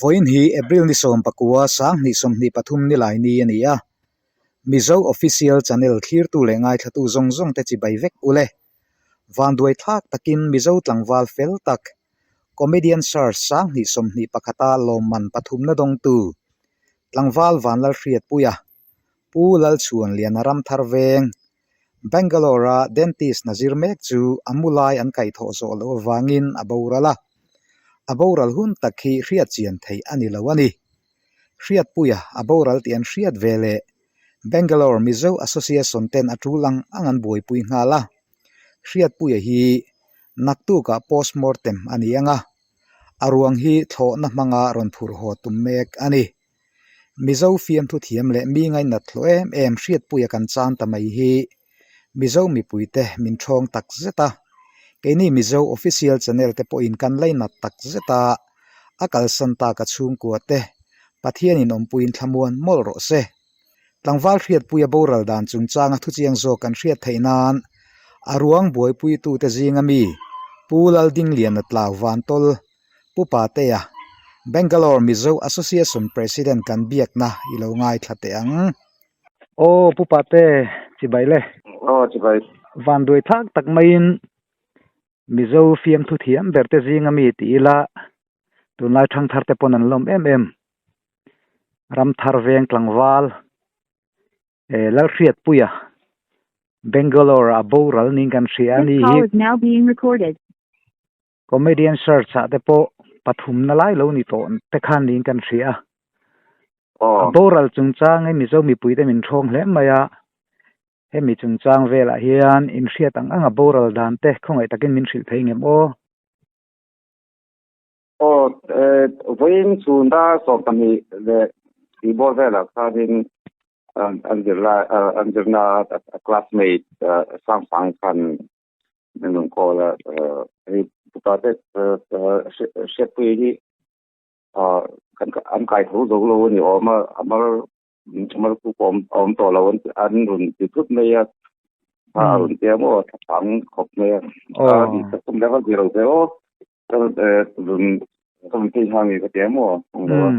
Vawiin hi April ni 19 2023 nilai ni a ni a. Mizo Official Channel thlirtu leh ngaithlatu zawng zawng te chibai vek u le. Vanduai thlak takin Mizo tlangval fel tak, Comedian Search 2021 a lawmman pathumna dawngtu, Tlangval Vanlalhriatpuia, Pu Lalchhuanliana Ramthar Veng, Bangalore-a dentist hna zir mek chu a mu lai an kaihthawh zawh loh avangin a boral a. A boral hun tak hi hriat chian theih a ni lo a ni. Hriatpuia a boral tih an hriat ve leh Bangalore Mizo Association ten a tul ang ang an buaipui nghal a. Hriatpuia hi naktukah postmortem a ni ang a, a ruang hi thlawhna hmanga rawn phurh haw tum mek a ni. Mizo fiamthu thiam leh mi ngainat hlawh em em hriatpuia kan chan ta mai hi Mizo mipuite min thawng tak zet a, keini Mizo official channel te pawhin kan lainat tak zet a, a kalsan tak a chhungkua te Pathianin awmpuiin thlamuan mawlh rawh se. Tlangval hriatpuia boral dan chungchanga thuchiang zawk kan hriat theih nan a ruang buaipuitute zinga mi Pu Laldingliana Tlau Vantawl Pu Patea, Bangalore Mizo Association President kan biakna i lo ngaithla teh ang. Aw Pu Pate, chibai le. Aw chibai. Vanduai thak tak maiin Mizo fiamthu thiam ber te zinga mi ti ila tunlai thangthar te pawn an lawm em em. Ramthar veng tlangval Lalhriatpuia Bangalore a boral niin kan hria a ni hi. Comedian search ah te pawh pathumna lai lo ni tawh te khan niin kan hria a. A boral chungchang hi Mizo mipui te min thawng hle mai a, hemi chungchang velah hian inhriat ang ang a boral dan te khawngaih takin min hrilh thei ngem aw? Aw, vawiin chhun dar 12 leh tih bawr velah khanin an zirlai an zirna a classmate Sangsang khan min rawn call a, hei pupa te hriatpui hi kan an kai tho zo lo a ni awm a, a mar a mar khu pawh a awm tawh lo an rawn ti thut mai a, a rawn tia maw a thang khawp mai a, a ni tak tum leh a zir lo ve aw, ka rawn ka rawn phei hang i ka tia maw ang lo a.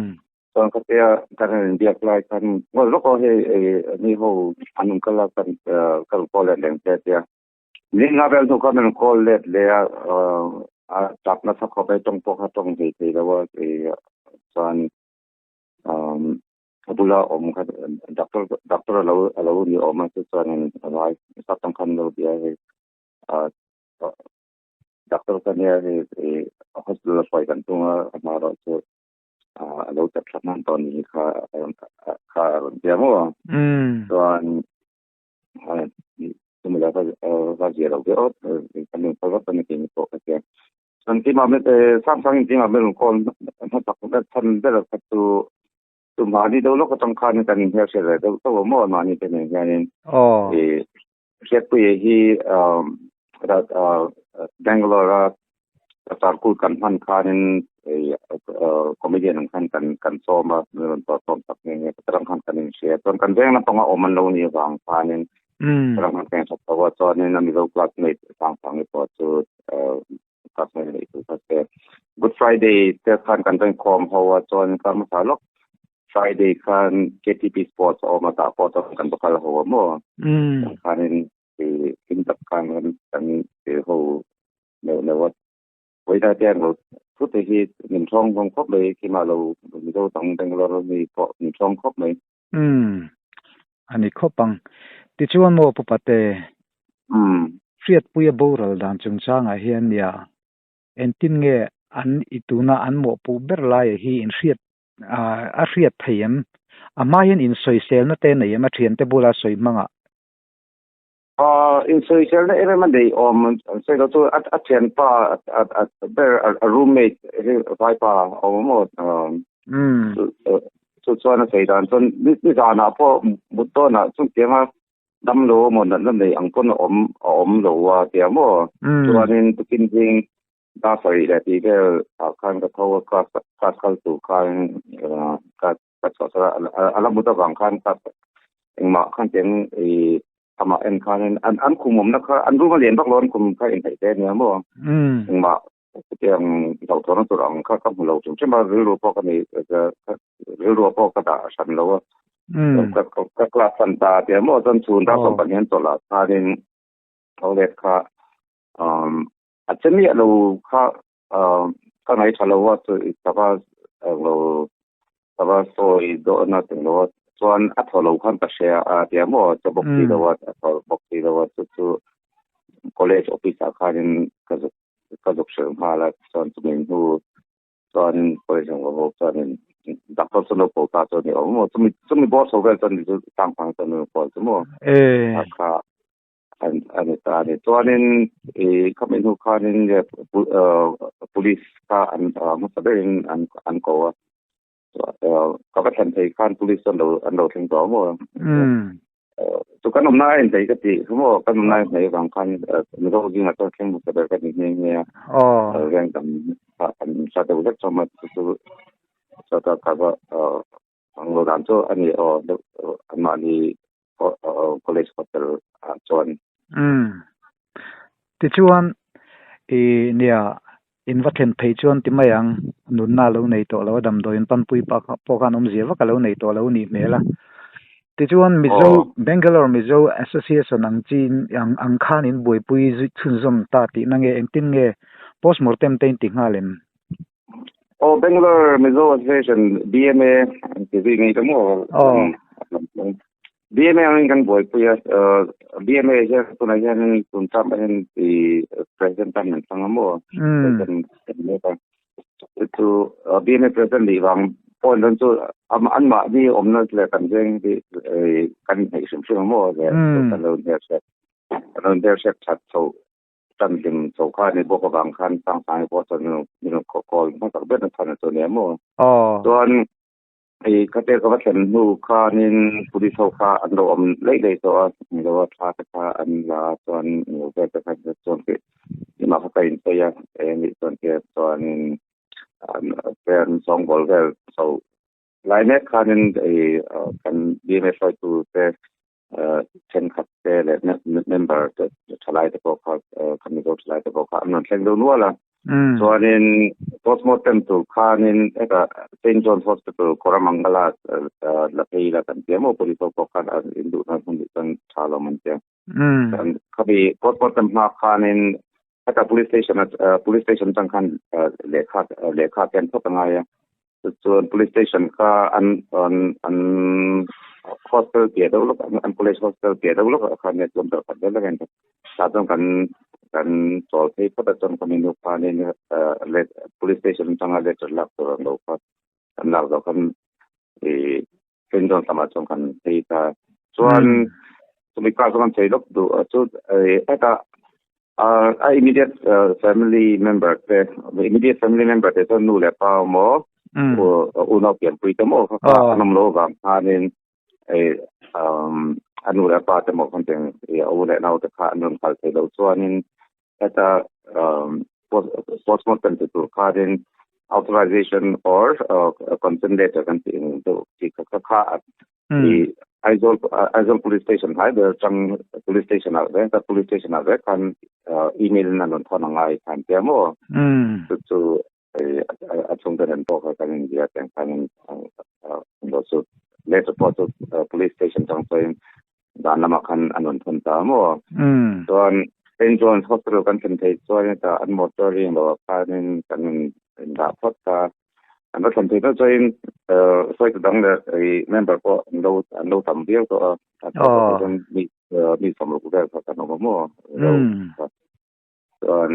Chuan ka tia kan rawn inbiak lai khan ngawi lawk aw hei ni ho an rawn kal a kan ka rawn call let leh ang che a tia. Ni nga vel hnu khan a rawn call let leh a, a tap nasa khawp a, tawng pawh kha tawng thei thei lo a, chuan a bula awm kha doctor doctor a lo a lo ni awm a, chu chuan a vai sap tang khan lo bia hei doctor ka nia hei hospital a hruai kan tum a, amaherawh chu a lo chat thla hman tawh ni kha kha a rawn tia maw chuan chumi la va zia lo ve aw kan in call vat a ni tih ni pawh ka tia chuan keimah Samsung in keimah ber call hmasak chhan ber kha chu chu mahni deuh lawk atang khan kan inhmelhriat ve deuh tawh a maw mahni te nen hianin Hriatpuia hi Bangalore a Charkul kan hman khanin comedian ang khan kan kan sawm a, min rawn perform tak nghe nghe tarang khan kan inhria. Chuan kan veng lampanga awm an lo nih avang khanin tarang khan ka inhrat tho a, chuanin a Mizo classmate Sangsangi pawh chu classmate a nih thu kha se. Good Friday te khan kan va inkhawm ho a, chuan kar hmasa lawk Friday khan KTP Sports a awm a, tah pawh chuan kan va kal ho a maw. Khanin hlim tak khan kan ho neuh neuh a. Vawiina te an lo thu te hi min thawng hlawm khawp mai, keimah lo Mizo dang Bangalore mi pawh min thawng khawp mai. Umm, a ni khawp ang. Tichuan maw Pu Pate? Umm. Hriatpuia boral dan chungchangah hian nia engtin nge an i tuna an mawhpuh ber laia hi in hriat a hriat thei em? A hma hian insawiselna te nei em a thiante bula sawi hmangah? Insawiselna em em a nei awm an sawi lo chu a thianpa ber a roommate hi vaipa a awm a maw chu chuan a sawi dan chuan nizanah pawh mut dawnah chungtianga damlo emaw natna nei ang pawn a awm a awm lo a tia maw chuanin tukin zing dar sarih leh tih vel ah khan ka tho a class class kal tur khan ka ka chhuah chhuah a a la mut avang khan ka engmah khan tiang ih amah en khanin an an khum awmna kha an room a lian vak lo an khum kha inhnaih te ania maw engmah. Chutiang hlauhthawnna tur ang kha ka hmu lo hrim hrim a, rilru pawh ka nei rilru pawh ka dah hran lo a. Ka class hran ta tia maw chuan chhun dar sawmpahnih an chawlh ah khanin tho let kha a che miah lo kha ka ngaihṭha lo a, ka va englo ka va sawi dawn a englo a chuan a thaw lo khan ka hria a tia maw che bawk si lo a a thaw bawk si lo a chu chu college office ah khanin ka zuk ka zuk hrilh nghal a chuan chumi hnu chuanin college ang ho chuanin doctor chu lo ko ta chu a ni awm maw chumi chumi bawr chho vel chuan chu tang phang chuan an call chu maw kha a ni ta a ni chuanin i khami hnu khanin police kha an hmasa berin an an ko a ka va thlen thei khan police chuan lo an lo thleng tawh maw chu kan awmna a inthei ka tih chu maw kan awmna a inthei avang khan Mizo zingah chuan thleng hmasa ber ka ni nghe nghe a veng tam an hra deuh vek chuan maw chu chu chuta ka va ang lo dan chu a ni aw deuh anmahni college hotel ah chuan. Tichuan i nia in va thlen phei chuan ti mai ang nunna a lo nei tawh lo a damdawiin panpui pawh khan awmzia vak a lo nei tawh lo nih hmel a. Tichuan Mizo Bangalore Mizo Association ang chi ang khan in buaipui chhunzawm ta tihna nge engtin nge postmortem te in ti nghal em? Aw Bangalore Mizo Association BMA an ti zui ngei ta maw? Aw. BMA angin kan buaipui a, BMA hian tunah hian tun term ah hian i president tan an thlang a maw? President kan mek a. Chu chu BMA president nih vang pawh ni chu anmahni awmna leh kan veng hi kan inhneih hrim hrim a maw? Leh kan lo inhmelhriat kan lo inhmelhriat that chho tan hlim chho kha a ni bawk avang khan Sangsangi pawh chuan min rawn call hmasak ber na chhan a chu a nia maw? Chuan Hei khate ka va thlen hnu khanin police ho kha an lo awm leih leih tawh a, an lo a thla te kha an la a chuan an lo vel te kha chuan khi keimah kha ka insawi a e nih chuan khi chuanin an an sawngbawl vel chho lai mek khanin ei kan BMA hruaitu te thenkhat te leh member te thalai te pawh kha kan Mizo thalai te pawh kha an rawn thleng deuh nual a. Chuanin postmortem tur khanin heta Saint John's Hospital Koramangala la phei ila kan tia maw police ho pawh khan an induh na hmun nih chuan tha lo man tia. Khami postmortem hma khanin heta police station police station atang khan lehkha lehkha ken phawt a ngai a. Chuan police station kha an an an hostel piah deuh lawk an college hostel piah deuh lawk ah khan chuan ber khat vel reng tah chuan kan kan chawl phei phawt a chuan khami nu khanin let police station atanga letter lak tur ang lo kha kan lak zawh khan ih Saint John's lamah chuan kan phei ta chuan chumi kar chu kan sawi lawk duh chu hetah a immediate family member te immediate family member te chuan nu leh pa emaw unau pianpui te maw kha kha an awm lo avang khanin a nu leh pa te maw khan cheng a u leh nau te kha an rawn kal thei lo chuanin heta postmortem ti tur khanin authorization or consent letter kan tih ang deuh chi kha kha kha i Aizawl Aizawl police station hlai ber atang police station ah vek police station ah vek khan email in an rawn thawn angai khan tia maw chu chu a chhungte nen pawh kha kan inbia teng khan lo chu letter pawh chu police station atang chuan dan lamah khan an rawn thawn ta maw chuan Saint John's Hospital kan thlen theih chuan heta an mortuary lo ah khanin kan indah phawt ta An va thlen thei deuh chuanin hruaitu dang leh member pawh an lo an lo tam viau tawh a. A chuan mi mi sawmruk vel kha kan awm a maw. Chuan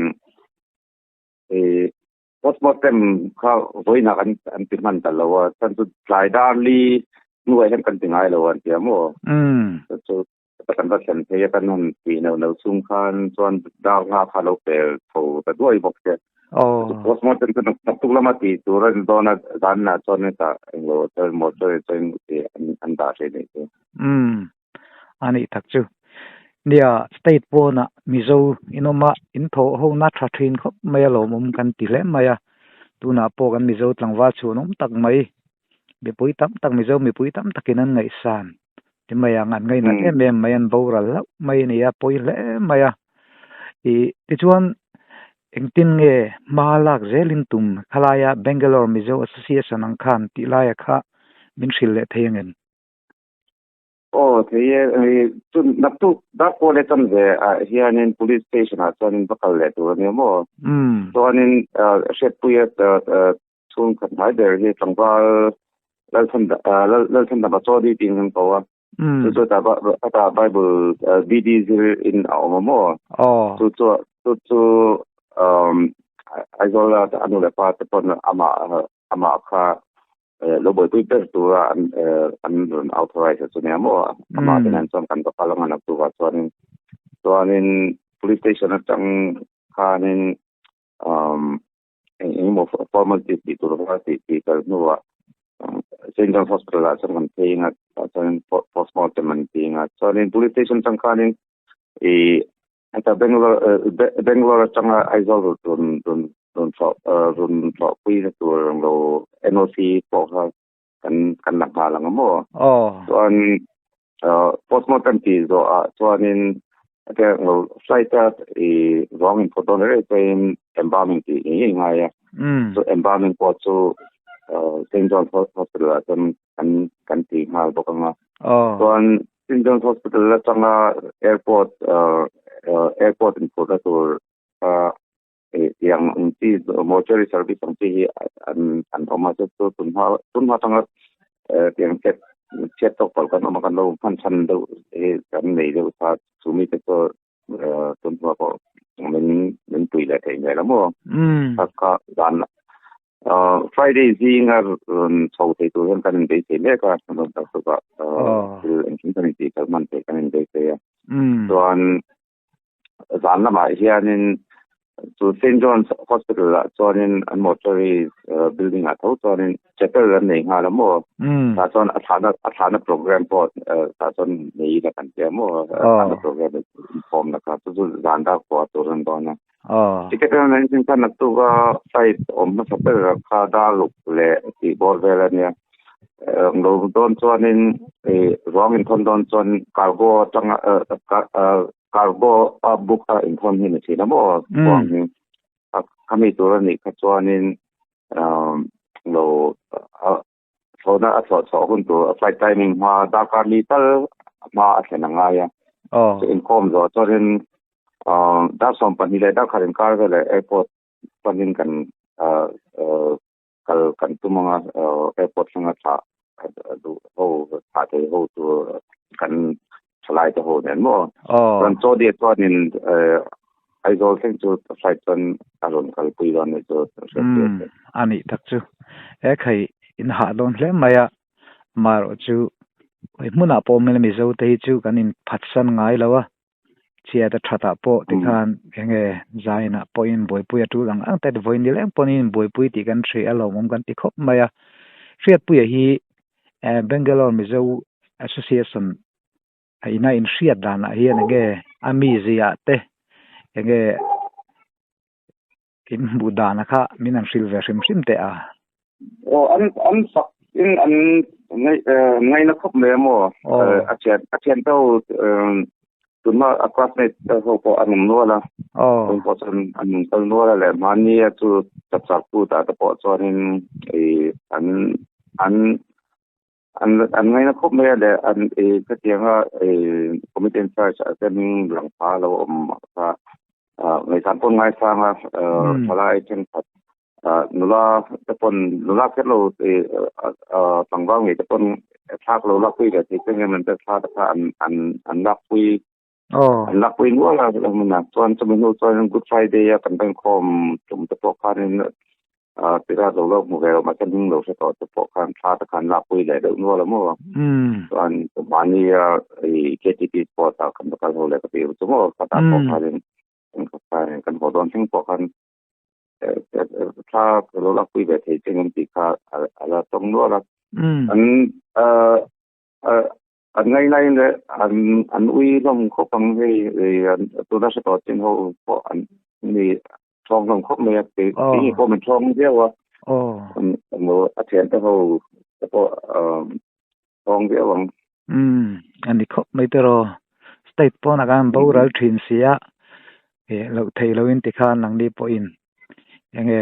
postmortem kha vawiinah kan an ti hman ta lo a. Chuan chu tlai dar li hnuah hian kan ti ngai lo an ti a maw. Chu kan va thlen phei a kan han tih neuh neuh chhung khan chuan dar nga kha lo pel tho ta duai bawk che. Postmortem chu naktuk lama tih tur a ni dawn a, zanah chuan hetah englo chuan motor chuan an dah hreh nih chu. Umm a nih tak chu. Nia state pawnah Mizo inawma in thawh ho na tha thin khawp mai a lawmawm kan ti hle mai a, tunah pawh kan Mizo tlangval chhuanawm tak mai mipui tam tak Mizo mipui tam takin an ngaihsan ti mai ang an ngainat em em mai an boral hlauh mai a ni a pawi hle mai a ih tichuan. Engtin nge hma lak zelin tum khalaia Bangalore Mizo Association ang khan tih laia kha min hrilh leh thei angem? Aw thei e, chu naktuk Darkawl e chan ve ah hianin Police Station ah chuanin va kal leh tur a nia maw? Chuanin Hriatpuia chhungkhat hnai ber hi tlangval Lalthandama Chaw tiin kan ko a. Chu chu ta ta Bible BD zir in a awm a maw? Chu chu chu chu Aizawl a anu leh pa te pawn amah amah kha lo buaipui ber tura an an rawn authorize chu nia maw? Amah te nen chuan kan va kal anga naktukah chuanin chuanin police station atang khanin eng engemaw formalities tih tur kha tih tih kal hnuah St. John's Hospital ah chuan kan phei anga tah chuan postmortem an ti anga chuanin police station atang khanin ih heta Bangalore Bangalore atanga Aizawl rawn rawn rawn thlawh rawn thlawhpui na tur ang lo NOC pawh kha kan kan la nghal ang a maw chuan postmortem tih zawh ah chuanin lo flight a i ruang in phawt dawn reng pawhin embalming tih ngei ngei ngai a chu embalming pawh chu St. John's Hospital ah chuan kan kan ti nghal bawk ang a chuan St. John's Hospital atanga airport airport in phurhna tur tiang ang chi mortuary service ang chi hi an an awm a chu chu tunhma tunhma atanga tiang chhiat chhiat tawk palh kan awm a kan lo hman chhan deuh hi kan nei deuh kha chu mite chu tunhma pawh min min pui leh thei hmel a maw kha kha zan Friday zinga rawn chho thei tur hian kan inbeisei mek a rawn tak tukah thil engkim kan intih kal hman theih kan inbeisei a chuan zan lamah hianin chu St. John's Hospital ah chuanin an mortuary building ah tho chuanin chapel an nei nghal a maw tah chuan a thlahna a thlahna program pawh tah chuan nei ila kan tia maw a thlahna program inkhawmna kha chu chu zan dak pawh a tur an dawn a ticket an nei chin khan naktuk a flight awm hmasa ber kha darluk leh tih bawr vel a nia lo dawn chuanin ruang inthawn dawn chuan cargo atanga Cargo a book a inthawn hi ni thin a maw ruang hi a khami tur a nih kha chuanin lo thlawhna a thlawh chhuah hun tur a flight timing hma darkar li tal hma a thlen a ngai a chu inkhawm zawh chuanin dar 12 leh darkhat inkar veleh airport panin kan kal kan tum anga airport thlanga thlah duh ho thlah thei ho tur kan thalai te ho nen maw chuan chaw diet chuanin Aizawl thleng chu flight chuan a rawn kalpui dawn ni chu a nih tak chu he khai in hah dawn hle mai a amaherawh chu hmunah pawh awm ila Mizo te hi chu kan in phatsan ngai lo a Chhiat a thatah pawh tikhan enge zainah pawhin buaipui a tul ang ang te vawi ni leng pawhin buaipui tih kan hria a lawmawm kan ti khawp mai a. Hriatpuia hi Bangalore Mizo Association a ina inhriat danah hian enge a mizia te enge in hmuh dana kha min han hrilh ve hrim hrim teh a. Aw an an fak in an ngaina khawp mai a maw a thian a thian te ho tunhma a classmate te ho pawh an awm nual a chung pawh chuan an rawn kal nual a leh mahni a chu chapchar kut ah te pawh chuanin ih an an an an ngaina khawp mai a leh an ih khatianga ih committee in charge ah te hming lang pha lo awm kha ngaihsan pawn ngaisang a thalai thenkhat nula te pawn nula kher lo tlangval ngei te pawn thlak lo lakpui leh thei che ngem an te thla te kha an an an lakpui an lakpui nual a hmunah chuan chumi hnu chuan Good Friday a kan inkhawm tum te pawh khanin tira lo lo hmu ve lo mahse hming lo hre tawh te pawh khan thla te khan lakpui leh deuh nual a maw chuan mahni a KTP sport ah kan va kal ho leh ka ti chu maw khatah pawh khanin kan haw dawn thleng pawh khan thla lo lakpui ve thei che ngem tih kha a la tawng nual a an an ngainai leh an an ui hlawm khawp ang hei tuna hre tawh chin ho pawh an ni thawng hlawm khawp mai a kei pawh min thawng viau a a thiante ho te pawh thawng viau ang a ni khawp mai tiraw state pawnah khan boral thin si a. Eh loh theih lohin tikhan nangni pawhin enge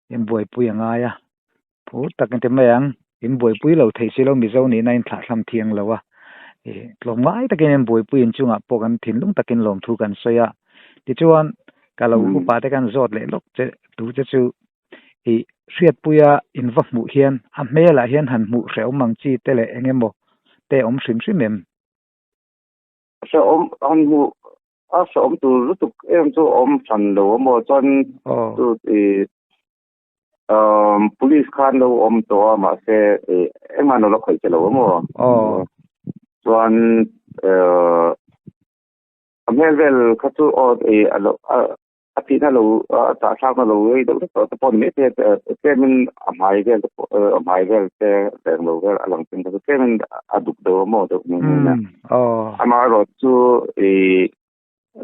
in buaipui a ngai a, phur tak in ti mai ang, in buaipui lo theih si lo Mizo nihna in thlahthlam thiang lo a, eh tlawmngai takin in buaipui in chungah pawh kan thinlung takin lawmthu kan sawi a, tichuan ka lo upa te kan zawt leh lawk che tu che chu i hriatpuia in va hmuh hian a hmelah hian han hmuh hrehawm ang chi te leh eng emaw te awm hrim hrim em? Hrehawm han hmuh a hrehawm tur lutuk em chu awm hran lo a maw chuan chu i police khan lo awm tawh a mahse engmah an lo la khawih che lo a maw chuan a hmel vel kha chu aw i a lo a tihna lo a chahthlakna lo ei deuh vek tawh te pawh ni mai thei a tlemin a hmai vel te pawh a hmai vel te reng lo vel a lang thin kha chu tlemin a duk deuh a maw deuh nghe nghe nia. Amaherawh chu i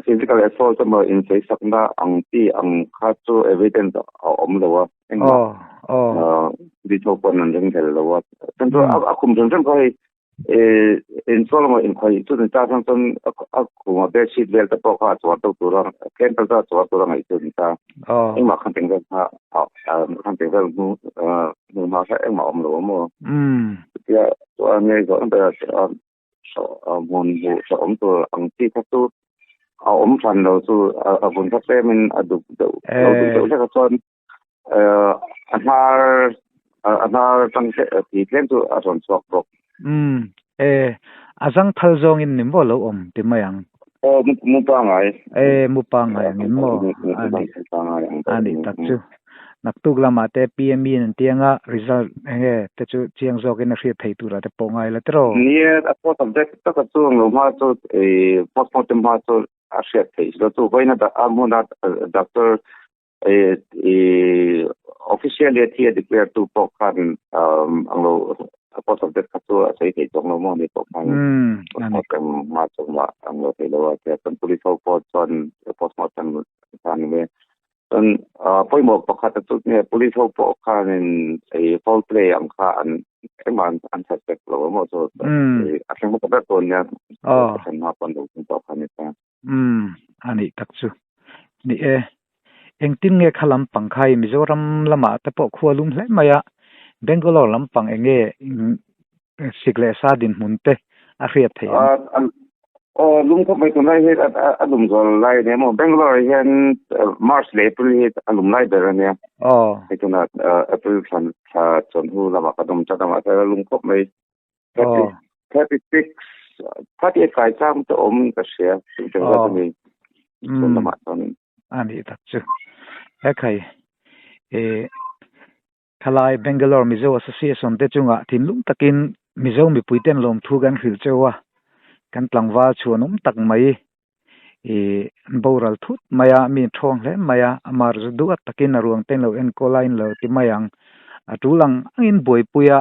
physical assault emaw insawisakna ang chi ang kha chu evidence a awm lo a engmah detail pawn an ring hlel lo a. Chuan chu a khum hrim hrim kha hei insual emaw inkhawih chu ni ta chuan chuan a khuma bedsheet vel te pawh kha a chuar deuh tur a tlem tal chu a chuar tur a ngaih chu ni ta engmah khan teng vel kha khan teng vel hnu hnu hma kha engmah awm lo a maw chutia chuan nge zawh ber hmun hmuh hrehawm tur ang chi kha chu a awm hran lo chu a vun kha tlemin a duk deuh lo duk deuh hlek a chuan a hnar a hnar tang te ti tlem chu a rawn chhuak bawk. Umm e a zang phal zawngin ni maw lo awm ti mai ang. Aw mu mu pangai. E mu pangai ang in maw a ni a ni tak chu. Naktuk lamah te PME in an tiang a result enge te chu chiang zawkin a hriat thei turah te pawh ngai la tiraw. Nia a post subject taka chu ang lo hma chu i postmortem hma chu a hriat theih si lo chu vawiin a hmuna doctor officially a thi a declare tu pawh khan ang lo post of death kha chu a sawi thei tawng lo maw ni pawh khan postmortem hma chu mah ang lo thei lo a tia chuan police ho pawh chuan postmortem khan ni chuan pawimawh pakhat a chu nge police ho pawh khanin foul play ang kha an engmah an suspect lo a maw chu a thleng hmasa ber tur nia a thlen hma pawn lo pawh khan ni ta. Umm, a nih tak chu. Ni e, engtin nge kha lampang kha i Mizoram lamah te pawh khua lum hle mai a, Bangalore lampang eng nge sik leh sa dinhmun te a hriat theih ang? Aw, lum khawp mai tunlai hi a lum zual lai a nia maw? Bangalore ah hian March leh April hi a lum lai ber a nia. Aw. Hei tunah April thla chawhnu lamah ka dawm chat a, mahse a lum khawp mai. 36 38 kai chang te awm ka hria chung zat ani chhun lamah chuan ani tak chu he khai e thalai Bangalore Mizo Association te chunga thinlung takin Mizo mipui ten lawmthu kan hrilh cheu a kan tlangval chhuan awm tak mai e boral thut mai a mi thawng hle mai a amar zu duat takin a ruang ten lo enkawl a in lo ti mai ang a tul ang angin buaipui a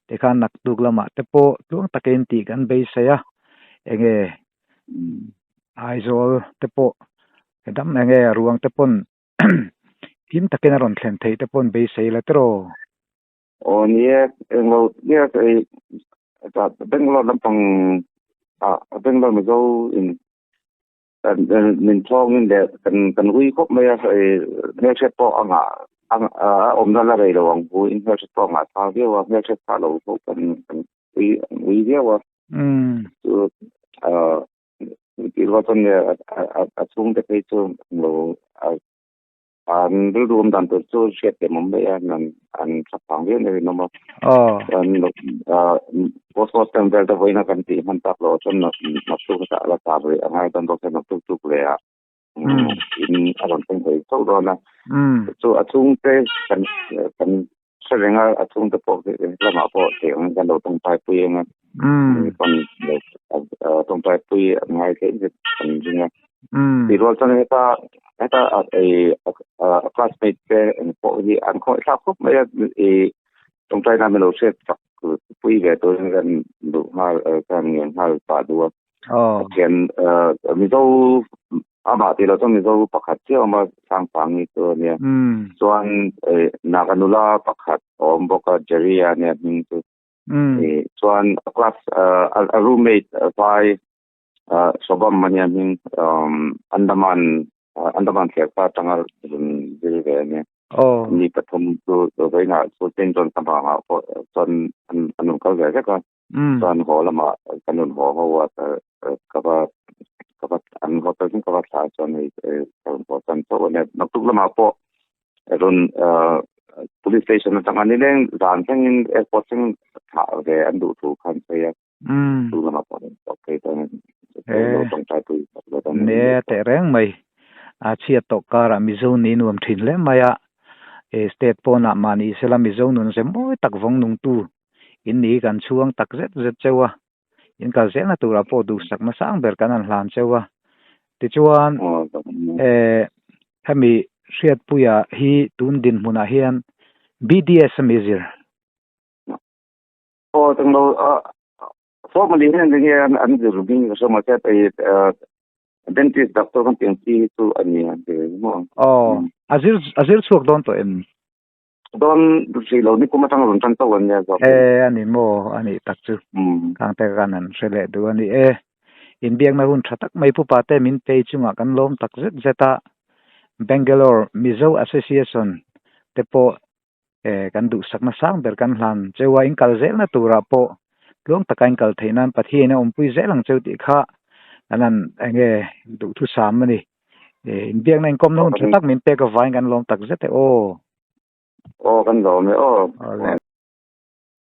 Tikhan naktuk lamah te pawh tluang takin tih kan beisei a, enge Aizawl te pawh dam enge a ruang te pawn him takin a rawn thlen theih te pawn beisei la tiraw? Aw ni e, englo nia hei Bangalore lampang ah Bangalore Mizo in min thawngin leh kan kan ui khawp mai a hei hmelhriat pawh a ngah a awmna la rei lo ang hu in hmelhriat pawh a ngah thar viau a hmelhriat phah lo pawh kan kan ui ui viau a chu tih rual chuan a chhungte phei chu lo An rilru awm dan tur chu hriat thiam awm mai a, an an tha phang viau nia rinawm a. Chuan postmortem vel te vawiin a kan tih hman tak loh chuan naktuk hetah a la tar rih a ngai dawn bawk hian naktuk tuk leh ah in a rawn thleng thei chauh dawn a. Chu a chhungte kan kan hre reng a, a chhungte pawh lamah pawh theih ang kan lo tawngtai pui ang a. Kan lo tawngtai pui a ngai theih zet kan ring a. Tih rual chuan heta heta a classmate te eng pawh hi an khawngaih thlak khawp mai a, i tawngtai na min lo hriat chak pui ve turin kan duh nghal kan ngen nghal pah duh a. Pathian Mizo Amah tih loh chuan Mizo pakhat chiah awm a, Sangpangi chu a nia. Chuan Naga nula pakhat a awm bawk a, Jerry a nia hming chu. Chuan a class a roommate vai Shobham a nia hming, Andaman. Andaman thliarkar atanga rawn zir ve a nia. Ni pathum chu vawiinah chu Saint John Thlamvangah pawh chuan an rawn kal ve vek a. Chuan haw lamah kan rawn haw ho a, ka va ka va an hotel thleng ka va thlah chuan hei ka rawn haw tan chauh a nia. Naktuk lamah pawh rawn police station atanga nileng zan thlengin airport thleng thlah ve an duh thu kha an sawi a. Chu lamah pawh rawn chhuak phei ta a ni. Ne teh reng mai. A chhiat tawh karah Mizo ni nuam thin hle mai a. State pawnah mahni sela Mizo nun ze mawi tak vawng nungtu in ni kan chhuang tak zet zet cheu a. In kal zelna turah pawh duhsakna sang ber kan han hlan cheu a. Tichuan hemi Hriatpuia hi tun dinhmunah hian BDS a mi zir. Aw tenglo formally hian enge an zir bing ka hre maw che hei dentist doctor kan tih ang chi hi chu a ni ang ti maw. Aw a zir a zir chhuak dawn tawh em? Dawn hrih lo nikum atang rawn tan chauh an nia zawk. E a ni maw a nih tak chu khang te khan an hre leh duh a ni e. Inbiakna hun tha tak mai pupa te min pei chungah kan lawm tak zet zet a Bangalore Mizo Association te pawh eh kan duhsakna sang ber kan hlan cheu a, in kal zelna turah pawh tluang taka in kal theih nan Pathian a awmpui zel ang cheu tih kha kan han enge duhthusam a ni. Eh inbiakna inkawmna hun tha tak min pek avangin kan lawm tak zet e aw. Aw kan lawm e aw.